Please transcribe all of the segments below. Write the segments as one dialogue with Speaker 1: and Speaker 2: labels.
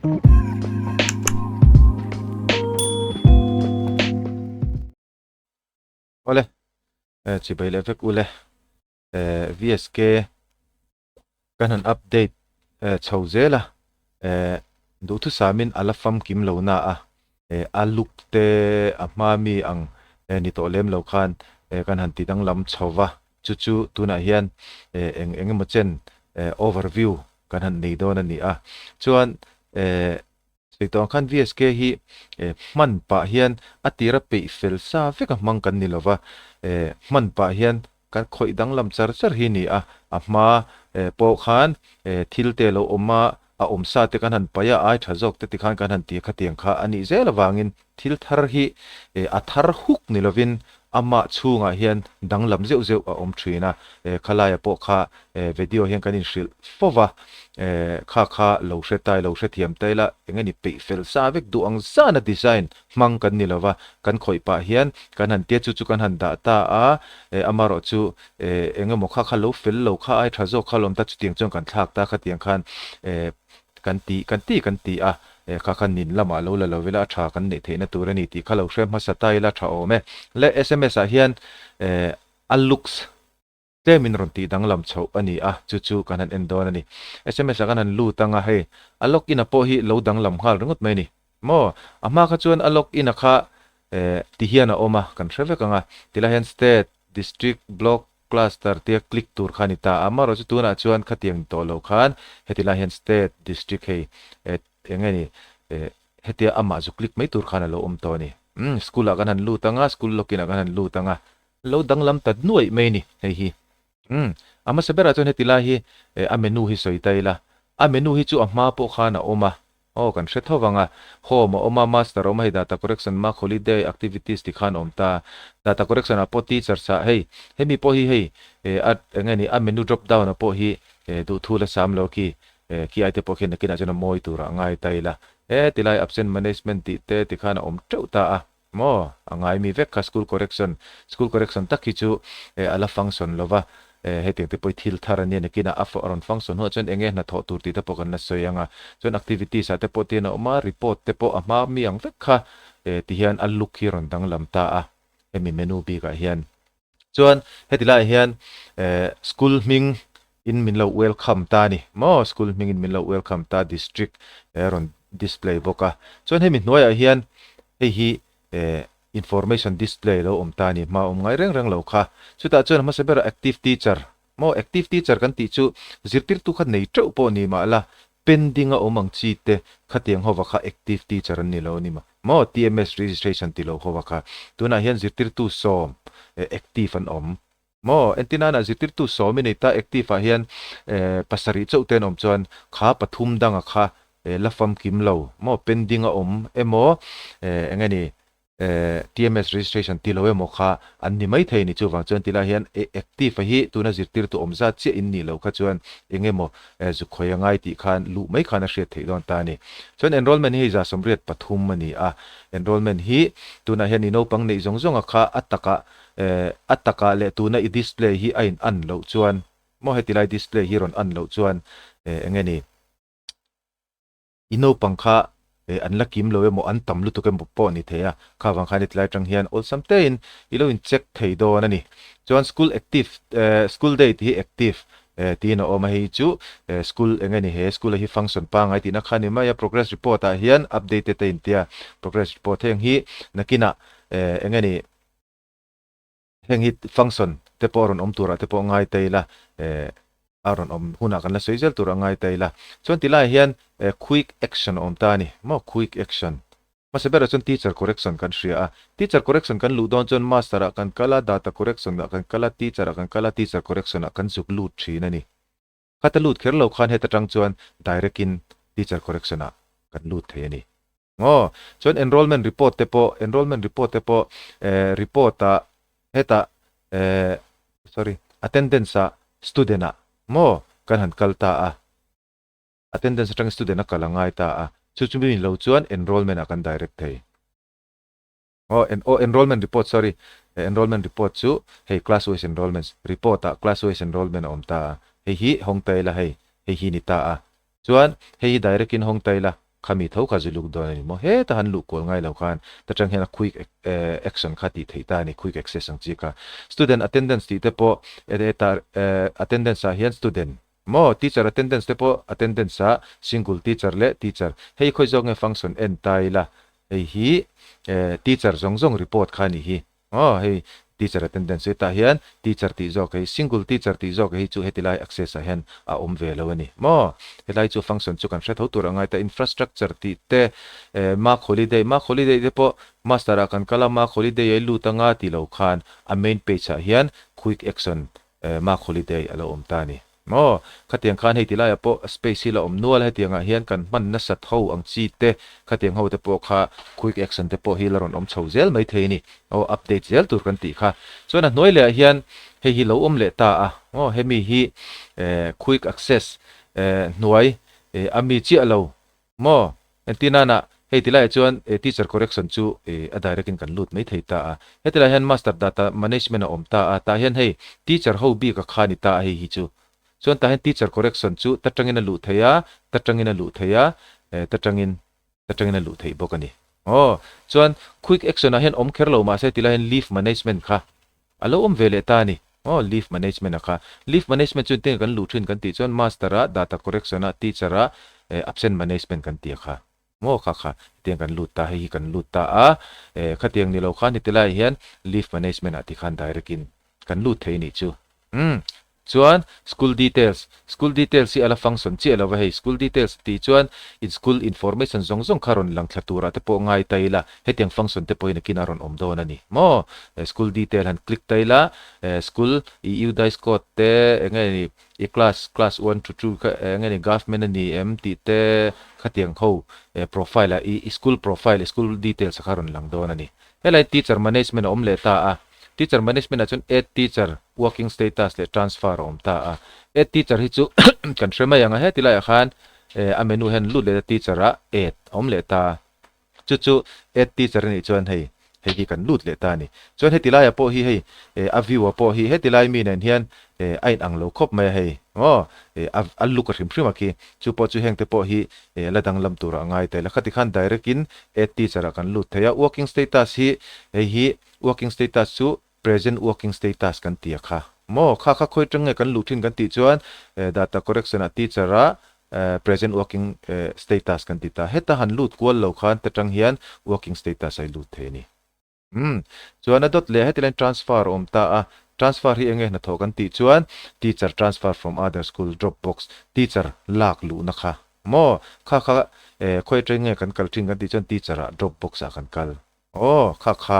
Speaker 1: Awle, chibai leh vek ule. VSK kan han update chho zel a, duhthusamin a la famkim lo na a, a look te a hma mi ang ni tawh lem lo khan kan han ti danglam chho va, chu chu tunah hian eng eng emaw chen overview kan han nei dawn a ni a, chuan Sawi tawh ang khan VSK hi hman pah hian a tira peih fel sa vek a hmang kan ni lova, hman pah hian kan khawih danglam char char hi a ni a, a hma pawh khan thil te lo awm a, a awm sa te kan han paih a, ai tha zawk te tikhan kan han ti a khatiang kha a nih zel avangin thil thar hi a thar huk ni lovin Amah chhungah hian danglam zeuh zeuh a awm thin a, khalaia pawh kha video hian kan inhrilh fo va, kha kha lo hre tai lo hrethiam ta ila eng nge ni peih fel sa vek duh ang zana design hmang kan ni lova, kan khawih pah hian kan han tia chu chu kan han dah ta a, amarawh chu eng emaw kha kha lo fel lo kha ai tha zawk kha lawm ta chutiang chuan kan thlak ta khatiang khan kan ti kan ti kan ti a, kha kha nin lamah lo la lo ila a tha kan neih theihna tur a ni tih kha lo hre hmasa ta ila tha awm e. Le sms ah hian a looks tlemin rawn tih danglam chhoh a ni a, chu chu kan han en dawn a ni. Sms ah kan han lut anga hei a log in a pawh hi lo danglam nghal ringawt mai a ni maw? A hma kha chuan a log in a kha ti hian a awm a, kan hre vek ang a, tilai hian state, district, block, Cluster tia click tur kha a ni ta a, amaherawh chu tunah chuan khatiang ni tawh lo khan heti lai hian state, district hei eh eng nge ni eh hetia amah zu click mai tur khan a lo awm tawh a ni. Umm school ah kan han lut ang a, school login ah kan han lut ang a, lo danglam ta nuaih mai a ni hei hi. Umm a hmasa berah chuan heti lai hi eh a menu hi sawi ta ila, a menu hi chu a hma pawh khan a awm a, Aw kan hre tho vang a, home a awm a, master a awm a, hei data correction mark holiday activities ti khan a awm ta. Data correction ah pawh teachers ah hei hemi pawh hi hei eh a eng nge ni a menu drop down ah pawh hi eh duhthu la sam lo khi eh khi ai te pawh khian nakinah chuan a mawi turah a ngai ta ila. He tilai absent management tih te ti khan a awm teuh ta a. Maw? A ngai mi vek kha school correction, school correction tak hi chu a la function lo va, hetiang te pawh hi thil thar a nia nakinah a rawn function hnuah chuan enge hnathawh tur tih te pawh kan la sawi ang a, chuan activities ah te pawh tian a awm a, report te pawh a hma mi ang vek kha ti hian a look hi a rawn danglam ta a hemi menu bikah hian. Chuan heti laiah hian school hming in min lo welcome ta a ni maw, school hming in min lo welcome ta district a rawn display bawk a. Chuan hemi hnuaiah hian hei hi information display lo awm ta a ni, hma awm ngai reng reng lo kha. Chutah chuan a hmasa berah active teacher maw, active teacher kan tih chu zirtirtu kha nei teuh pawh ni mah la Pending a awm ang chi te khatiang hova kha active teacher an ni lo a ni maw? TMS registration ti lo hova kha tunah hian zirtirtu sawm active an awm maw? Entinana zirtirtu sawm i nei ta active ah hian pasarih chauh te an awm chuan kha pathum danga kha la famkim lo maw? Pending a awm emaw eng nge ni TMS registration ti lo emaw kha an ni mai thei a ni. Chuvang chuan tilai hian active a hi tuna zirtirtu awm zat chiah in nih loh kha chuan eng emaw zuk khawi a ngai tih khan luh mai khan a hriat theih dawn ta a ni. Chuan enrollment hi hei 83 a ni a, enrollment hi tunah hian i naupang neih zawng zawnga kha a takah a takah leh tuna i display hi a in an loh chuan maw heti lai display hi rawn an loh chuan eng nge ni I naupang kha an la kim lo emaw an tam lutuk emaw pawh a ni thei a, kha vang khan hetilai atang hian awlsam tein i lo in check thei dawn a ni. Chuan school active school day tih hi active tiin a awm a, hei chu school eng nge ni he school a hi function pangngai tihna kha a ni mai a, progress report ah hian updated a intia, progress report heng hi nakinah eng nge ni. Heng hi function te pawh a rawn awm turah te pawh ngai ta ila, eh a rawn awm hunah kan la sawi zel turah ngai ta ila. Chuan ti laiah hian eh quick action a awm ta a ni maw, quick action. Hmasa berah chuan teacher correction kan hria a, teacher correction kan luh dawn chuan master ah kan kal a, data correction ah kan kal a, teacher ah kan kal a, teacher correction ah kan zuk lut thin a ni. Khata lut kher lo khan heta tang chuan direct in teacher correction ah kan lut thei a ni. Aw, chuan enrollment report te pawh, enrollment report te pawh eh report ah hetah eh sorry attendance ah student ah maw kan han kal ta a, attendance atangin student a kal a ngai ta a, chu chu mi lo chuan enrollment ah kan direct thei. Aw, en aw enrollment report sorry, enrollment report chu hei class wise enrollments report ah class wise enrollment a awm ta a, hei hi hawng ta ila hei, hei hi ni ta a, chuan hei hi direct in hawng ta ila. Khami tho kha zu luk dawn a ni maw? Heta han luh kual ngai lo khan ta tang hian a quick action kha tih theih ta a ni, quick access ang chi kha. Student attendance tih te pawh hetah attendance ah hian student maw teacher attendance te pawh attendance ah single teacher leh teacher hei khawi zawk nge function en ta ila hei hi teacher zawng zawng report kha a nih hi. Aw hei teacher attendance hi tah hian teacher tih zawk hei single teacher tih zawk hei chu heti lai access ah hian a awm ve lo a ni maw? Helai chu function chu kan hre tho tur a ngai ta infrastructure tih te eh mark holiday mark holiday te pawh master ah kan kal a mark holiday a i lut anga ti lo khan a main page ah hian quick action Mark holiday a lo awm ta a ni. Maw? Khatiang khan hei ti laiah pawh space hi la awm nual a, hetiangah hian kan hman nasat ho ang chi te, khatiang ho te pawh kha quick action te pawh hi la rawn awm chho zel mai thei a ni. Aw, update zel tur kan tih kha. Chuan a hnuai lehah hian hei hi lo awm leh ta a, maw? Hemi hi quick access hnuai a mi chiah lo Maw? Entir nana, hei ti laiah chuan teacher correction chu a direct in kan lut mai thei ta a. Heti lai hian master data management a awm ta a, tah hian hei teacher ho bik a kha ni ta a hei hi chu. Chuan tah hian teacher correction chu ta tangin a luh thei a, ta tangin a luh thei a, ta tangin ta tangin a luh theih bawk a ni. Aw, chuan quick action ah hian awm kher lo mahse ti lai hian leave management kha A lo awm ve leh ta a ni. Aw, leave management a kha. Leave management chu engtin nge kan luh thin kan tih chuan master a, data correction a, teacher a, eh, absent management kan ti a kha. Maw kha kha, hetiang kan lut ta, hei hi kan lut ta a, eh, khatiang ni lo khan heti laiah hian leave management ah tikhan direct in kan lut thei a nih chu. Umm. Chuan school details, school details hi a la function chiah lo va hei, school details tih chuan in school information zawng zawng kha rawn lang thla turah te pawh ngai ta ila, hetiang function te pawhin akin a rawn awm dawn a ni maw? School detail han click ta ila, school i UDISE code te eng nge ni i class, class one to two kha eng nge ni government a ni em tih te khatiang ho profile ah i school profile, school details kha rawn lang dawn a ni. Helai teacher management a awm leh ta a, Teacher management ah chuan add teacher, working status leh transfer a awm ta a. Add teacher hi chu kan hre mai ang a, heti laiah khan a menu hian lut leh ta teacher ah add a awm leh ta a. Chu chu add teacher a nih chuan hei hei hi kan lut leh ta a ni. Chuan heti laiah pawh hi hei a view ah pawh hi heti lai mi nen hian a inang lo khawp mai a hei aw a look a hrim hrim a khi. Chu pawh chu hengte pawh hi la danglam turah a ngai tel a. Khati khan direct in add teacher ah kan lut thei a. Working status hi hei hi Working status chu present working status kan ti a kha maw? Kha kha khawi tang nge kan luh thin kan tih chuan data correction ah teacher ah present working status kan ti ta. Heta han lut kual lo khan ta tang hian working status a i lut thei a ni. Umm. Chuan a dawt leh heti lain transfer a awm ta a. Transfer hi enge hnathawh kan tih chuan teacher transfer from other school drop box teacher lak luhna kha maw? Kha kha khawi atang nge kan kal thin kan tih chuan teacher ah drop box ah kan kal. Aw, kha kha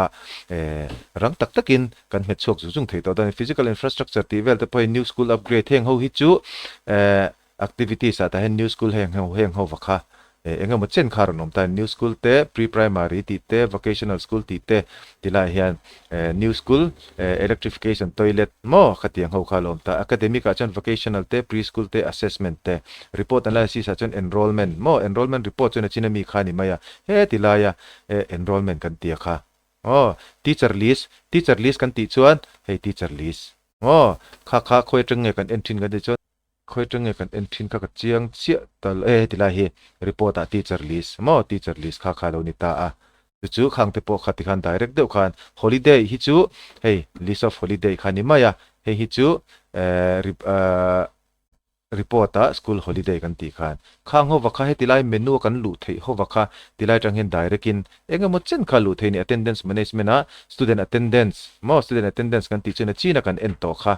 Speaker 1: eh rang tak takin kan hmet chhuak zung zung thei tawh dawn a ni. Physical infrastructure tih vel te pawh hi new school upgrade heng ho hi chu eh activities ah tah hian new school heng ho heng ho va kha eh eng emaw chen kha a rawn awm ta a ni. New school te, pre-primary tih te, vocational school tih te ti laiah hian eh new school eh electrification toilet maw khatiang ho kha a lo awm ta. Academic ah chuan vocational te, pre-school te, assessment te. Report analysis ah chuan enrollment maw enrollment report chuan a chin ami kha a ni mai a. He ti laia E enrollment kan tia kha. Aw, teacher list, teacher list kan tih chuan hei teacher list. Aw, kha kha khawi atang nge kan en thin kan tih chuan khawi atang nge kan en thin kha ka chiang chiah ta lo e heti lai hi report ah teacher list maw teacher list kha kha lo ni ta a. Chu chu khang te pawh kha tikhan direct deuh khan holiday hi chu hei list of holiday kha ni mai a, hei hi chu eh Report ah school holiday kan tih khan khang hova kha heti lai menu a kan luh theih hova kha tilai atang hian direct in eng emaw chen kha luh theih a ni attendance management ah student attendance maw student attendance kan tih chuan a chin a kan en tawh kha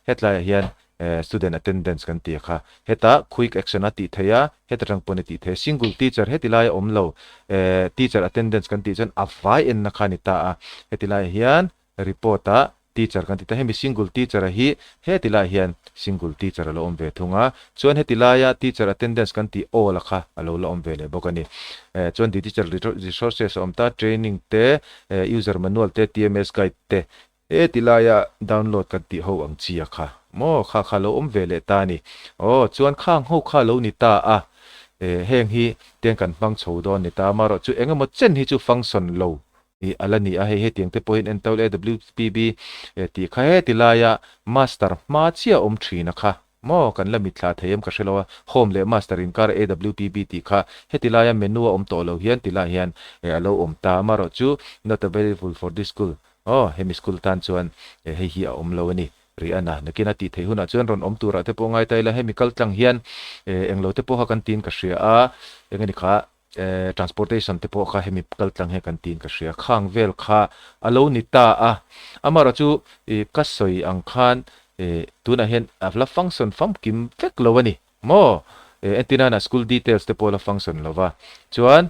Speaker 1: hetlai ah hian eh student attendance kan tih a kha hetah quick action a tih theih a heta tang pawn a tih theih a single teacher heti lai a awm lo eh teacher attendance kan tih chuan a vai enna kha a ni ta a heti lai ah hian Report ah teacher kan ti ta, hemi single teacher a hi heti lai hian single teacher a lo awm ve thung a, chuan heti laia teacher attendance kan tih all a kha a lo la awm ve leh bawk a ni. Eh chuan digital resources a awm ta, training te, eh user manual te, TMS guide te, heti laia download kan tih ho ang chi a kha maw kha kha lo awm ve leh ta a ni. Aw chuan khang ho kha lo ni ta a, eh heng hi tiang kan hmang chho dawn ni ta, amaherawhchu engemaw chen hi chu function lo Ih a la ni a, hei hetiang te pawhin en tawlh e WPB tih kha heti laia master hma chiah awm thin a kha. Maw kan la mitthla thei em ka hre lo a, Home leh Master inkar AWPB tih kha heti laia menu a awm tawh lo hian ti lai hian a lo awm ta amarawh chu not available for this school aw hemi school tan chuan hei hi a awm lo a ni rih a na nakin a tih theih hunah chuan rawn awm turah te pawh ngai ta ila hemi kal tlang hian englo te pawh kha kan tiin ka hria a eng a ni kha Transportation te pawh kha hemi kal tlang hian kan tiin ka hria. Khang vel kha a lo ni ta a. Amaherawh chu ka sawi ang khan tunah hian a la function famkim vek lo a ni maw? Entirnana school details te pawh a la function lo va. Chuan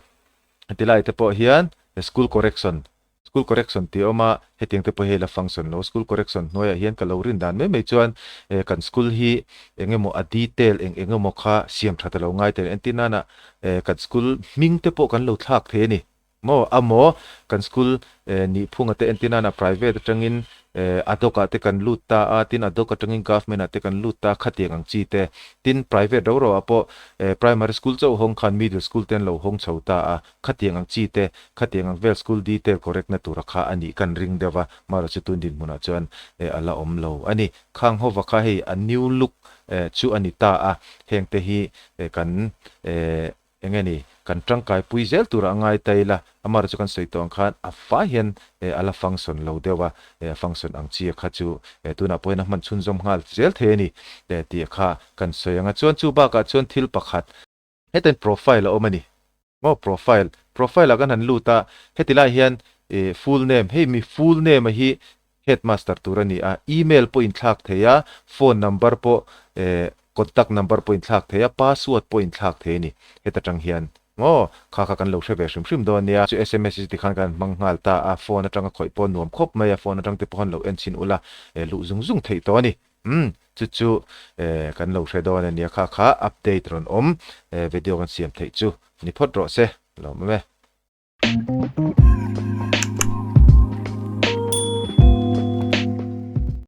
Speaker 1: tilai te pawh hian school correction School correction tih a awm a, hetiang te pawh hi hei la function lo. School correction hnuaiah hian ka lo rin dan mai mai chuan eh kan school hi eng emaw a detail eng eng emaw kha siam that a lo ngai tel. Entir nana eh kan school hming te pawh kan lo thlak thei a ni maw? Amaw kan school eh nihphunga te entir nana private atangin eh ad hoc ah te kan lut ta a, tin ad hoc atangin government ah te kan lut ta khatiang ang chi te. Tin private ro ro ah pawh eh primary school chauh hawng khan middle school te an lo hawng chho ta a, Khatiang ang chi te, khatiang ang vel school detail correct na tura kha a nih kan ring deuh va, mahrawh chu tun dinhmunah chuan eh a la awm lo a ni. Khang hova kha hei a new look eh chu a ni ta a, heng te hi eh kan eh eng nge ni kan tangkai pui zel tura a ngai ta ila, amaherawh chu kan sawi tawh ang khan a fai hian eh a la function lo deuh a, eh a function ang chi a kha chu eh tunah pawh hian a hman chhunzawm nghal zel thei a ni eh tih kha kan sawi ang a. Chuan chu bakah chuan thil pakhat Hetain profile a awm a ni. Maw profile, profile ah kan han lut a, heti lai hian ih full name, hei mi full name a hi headmaster tur a ni a, email pawh inthlak thei a, phone number pawh eh contact number pawh inthlak thei a, password pawh inthlak thei a ni heta tang hian. Maw kha kha kan lo hre ve hrim hrim dawn nia. Chu sms hi tikhan kan han hmang nghal ta a, phone atanga khawih pawh nuam khawp mai a, phone atang te pawh han lo en chhin ula eh luh zung zung theih tawh a ni. Umm chu chu eh kan lo hre dawn a nia kha kha update rawn awm eh video kan siam theih chu ni phawt rawh se lawm awm e.